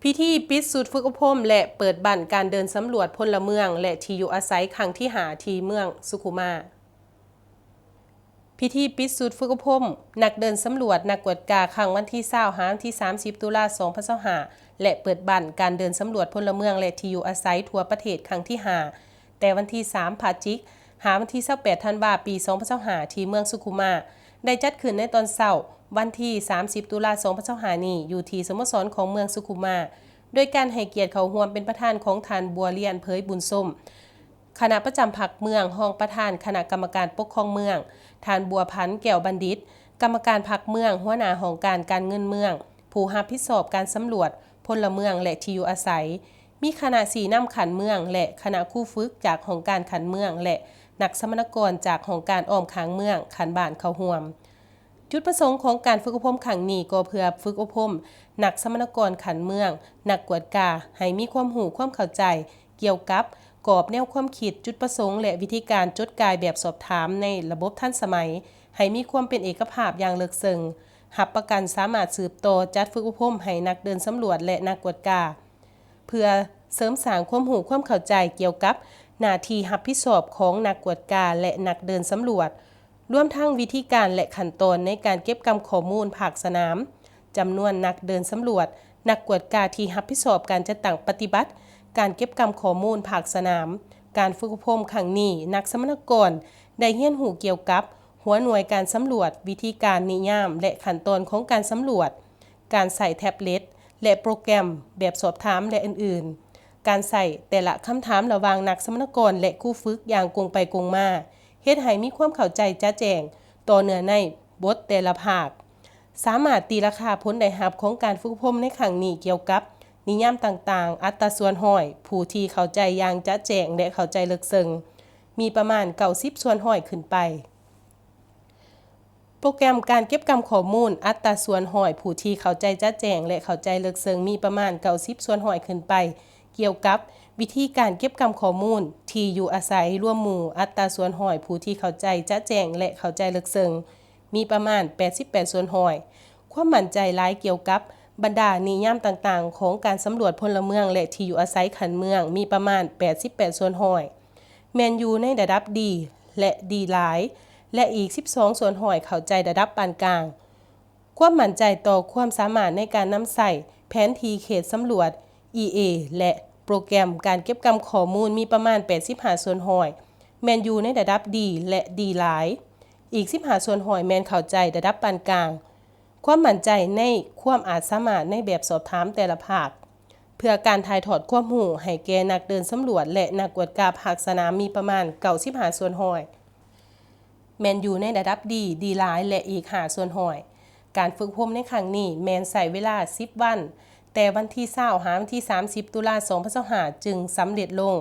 ພິທີປິດຊຸດຝຶກອົບຮົມ ແລະ ເປີດບັ້ນການເດີນສຳຫຼວດພົນລະເມືອງ ແລະ ທີ່ຢູ່ອາໄສຄັ້ງທີຫ້າ ທີ່ເມືອງສຸຂຸມາ. ພິທີປິດຊຸດຝຶກອົບຮົມນັກເດີນສຳຫຼວດ, ນັກກວດກາ ຄັ້ງວັນທີຊາວ ຫາວັນທີສາມສິບ ຕຸລາ ສອງພັນຊາວຫ້າ ແລະ ເປີດບັ້ນການເດີນສຳຫຼວດພົນລະເມືອງ ແລະ ທີ່ຢູ່ອາໄສທົ່ວປະເທດຄັ້ງທີຫ້າ ແຕ່ວັນທີສາມ ພະຈິກ ຫາວັນທີຊາວແປດ ທັນວາ ປີສອງພັນຊາວຫ້າ ທີ່ເມືອງສຸຂຸມາ ໄດ້ຈັດຂຶ້ນໃນຕອນເຊົ້າ ວັນທີສາມສິບ ຕຸລາ ສອງພັນຊາວຫ້ານີ້ ຢູ່ທີ່ສະໂມສອນຂອງເມືອງສຸຂຸມາ ໂດຍການໃຫ້ກຽດເຂົ້າຮ່ວມເປັນປະທານຂອງທ່ານ ບົວລຽນ ເຜີຍບຸນຊົມ ຄະນະປະຈຳພັກເມືອງ, ຮອງປະທານຄະນະກຳມະການປົກຄອງເມືອງ, ທ່ານ ບົວພັນ ແກ້ວບັນດິດ ກຳມະການພັກເມືອງ, ຫົວໜ້າຫ້ອງການການເງິນເມືອງ, ຜູ້ຮັບຜິດຊອບການສຳຫຼວດພົນລະເມືອງ ແລະ ທີ່ຢູ່ອາໄສ, ມີຄະນະຊີ້ນຳຂັ້ນເມືອງ ແລະ ຄະນະຄູຝຶກຈາກຫ້ອງການຂັ້ນເມືອງ ແລະ ນັກສຳມະນາກອນຈາກຫ້ອງການອ້ອມຂ້າງເມືອງ, ຂັ້ນບ້ານເຂົ້າຮ່ວມ. ຈຸດປະສົງຂອງການຝຶກອົບຮົມຄັ້ງນີ້ກໍເພື່ອຝຶກອົບຮົມນັກສຳມະນາກອນຂັ້ນເມືອງ, ນັກກວດກາ ໃຫ້ມີຄວາມຮູ້ຄວາມເຂົ້າໃຈກ່ຽວກັບກອບແນວຄວາມຄິດ, ຈຸດປະສົງ ແລະ ວິທີການຈົດກ່າຍແບບສອບຖາມໃນລະບົບທັນສະໄໝ ໃຫ້ມີຄວາມເປັນເອກະພາບຢ່າງເລິກເຊິ່ງ, ຮັບປະກັນສາມາດສືບຕໍ່ຈັດຝຶກອົບຮົມໃຫ້ນັກເດີນສຳຫຼວດ ແລະ ນັກກວດກາ ເພື່ອເສີມສ້າງຄວາມຮູ້ຄວາມເຂົ້າໃຈກ່ຽວກັບໜ້າທີ່ຮັບຜິດຊອບຂອງນັກກວດກາ ແລະ ນັກເດີນສຳຫຼວດ, ລວມທັງວິທີການ ແລະ ຂັ້ນຕອນໃນການເກັບກຳຂໍ້ມູນພາກສະໜາມ, ຈຳນວນນັກເດີນສຳຫຼວດ, ນັກກວດກາທີ່ຮັບຜິດຊອບການຈັດຕັ້ງປະຕິບັດການເກັບກຳຂໍ້ມູນພາກສະໜາມ. ການຝຶກອົບຮົມຄັ້ງນີ້, ນັກສຳມະນາກອນໄດ້ຮຽນຮູ້ກ່ຽວກັບຫົວໜ່ວຍການສຳຫຼວດ, ວິທີການນິຍາມ ແລະ ຂັ້ນຕອນຂອງການສຳຫຼວດ, ການໃຊ້ແທັບເລັດ ແລະ ໂປຣແກຣມແບບສອບຖາມ ແລະ ອື່ນໆ, ການໃຊ້ແຕ່ລະຄຳຖາມລະຫວ່າງນັກສຳມະນາກອນ ແລະ ຄູຝຶກຢ່າງກົງໄປກົງມາ, ເຮັດໃຫ້ມີຄວາມເຂົ້າໃຈຈະແຈ້ງຕໍ່ເນື້ອໃນບົດແຕ່ລະພາກ. ສາມາດຕີລາຄາຜົນໄດ້ຮັບຂອງການຝຶກອົບຮົມໃນຄັ້ງນີ້ກ່ຽວກັບນິຍາມຕ່າງໆ, ອັດຕາສ່ວນຮ້ອຍຜູ້ທີ່ເຂົ້າໃຈຢ່າງຈະແຈ້ງ ແລະ ເຂົ້າໃຈເລິກເຊິ່ງ ມີປະມານເກົ້າສິບສ່ວນຮ້ອຍຂຶ້ນໄປ. ໂປຣແກຣມການເກັບກຳຂໍ້ມູນ ອັດຕາສ່ວນຮ້ອຍຜູ້ທີ່ເຂົ້າໃຈຈະແຈ້ງ ແລະ ເຂົ້າໃຈເລິກເຊິ່ງ ມີປະມານເກົ້າສິບສ່ວນຮ້ອຍຂຶ້ນໄປ. ກ່ຽວກັບວິທີການເກັບກຳຂໍ້ມູນທີ່ຢູ່ອາໄສລວມໝູ່, ອັດຕາສ່ວນຮ້ອຍຜູ້ທີ່ເຂົ້າໃຈຈະແຈ້ງ ແລະ ເຂົ້າໃຈເລິກເຊິ່ງ ມີປະມານແປດສິບແປດສ່ວນຮ້ອຍ. ຄວາມໝັ້ນໃຈຫຼາຍກ່ຽວກັບບັນດານິຍາມຕ່າງໆຂອງການສຳຫຼວດພົນລະເມືອງ ແລະ ທີ່ຢູ່ອາໄສຂັ້ນເມືອງ ມີປະມານແປດສິບແປດສ່ວນຮ້ອຍ ແມ່ນຢູ່ໃນລະດັບດີ ແລະ ດີຫຼາຍ ແລະ ອີກສິບສອງສ່ວນຮ້ອຍເຂົ້າໃຈລະດັບປານກາງ. ຄວາມໝັ້ນໃຈຕໍ່ຄວາມສາມາດໃນການນຳໃຊ້ແຜນທີ່ເຂດສຳຫຼວດ ອີເອ ແລະ ໂປຣແກຣມການເກັບກຳຂໍ້ມູນມີປະມານແປດສິບຫ້າສ່ວນຮ້ອຍ ແມ່ນຢູ່ໃນລະດັບດີ ແລະ ດີຫຼາຍ, ອີກສິບຫ້າສ່ວນຮ້ອຍແມ່ນເຂົ້າໃຈລະດັບປານກາງ. ຄວາມໝັ້ນໃຈໃນຄວາມອາດສາມາດໃນແບບສອບຖາມແຕ່ລະພາກ ເພື່ອການຖ່າຍທອດຄວາມຮູ້ໃຫ້ແກ່ນັກເດີນສຳຫຼວດ ແລະ ນັກກວດກາພາກສະໜາມມີປະມານເກົ້າສິບຫ້າສ່ວນຮ້ອຍ ແມ່ນຢູ່ໃນລະດັບດີ, ດີຫຼາຍ ແລະ ອີກຫ້າສ່ວນຮ້ອຍ. ການຝຶກອົບຮົມໃນຄັ້ງນີ້ແມ່ນໃຊ້ເວລາສິບວັນ, ແຕ່ວັນທີຊາວ ຫາວັນທີສາມສິບ ຕຸລາ ສອງພັນຊາວຫ້າ ຈຶ່ງສຳເລັດລົງ.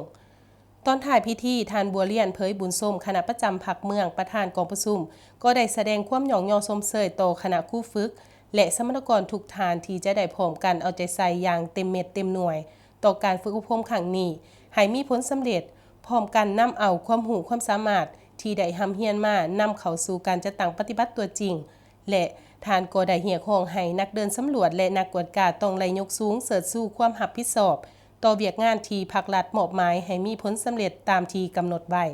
ຕອນທ້າຍພິທີ, ທ່ານ ບົວລຽນ ເຜີຍບຸນຊົມ ຄະນະປະຈຳພັກເມືອງ, ປະທານກອງປະຊຸມ, ກໍໄດ້ສະແດງຄວາມຍ້ອງຍໍຊົມເຊີຍຕໍ່ຄະນະຄູຝຶກ ແລະ ສຳມະນາກອນທຸກທ່ານທີ່ຈະໄດ້ພ້ອມກັນເອົາໃຈໃສ່ຢ່າງເຕັມເມັດເຕັມໜ່ວຍຕໍ່ການຝຶກອົບຮົມຄັ້ງນີ້ ໃຫ້ມີຜົນສຳເລັດ, ພ້ອມກັນນຳເອົາຄວາມຮູ້ຄວາມສາມາດທີ່ໄດ້ຮ່ຳຮຽນມານຳເຂົ້າສູ່ການຈັດຕັ້ງປະຕິບັດຕົວຈິງ ແລະ ທ່ານກໍໄດ້ຮຽກຮ້ອງໃຫ້ນັກເດີນສຳຫຼວດ ແລະ ນັກກວດກາຕ້ອງໄດ້ຍົກສູງເຊີດຊູຄວາມຮັບຜິດຊອບຕໍ່ວຽກງານທີ່ພັກລັດມອບໝາຍໃຫ້ມີຜົນສຳເລັດຕາມທີ່ກຳນົດໄວ້.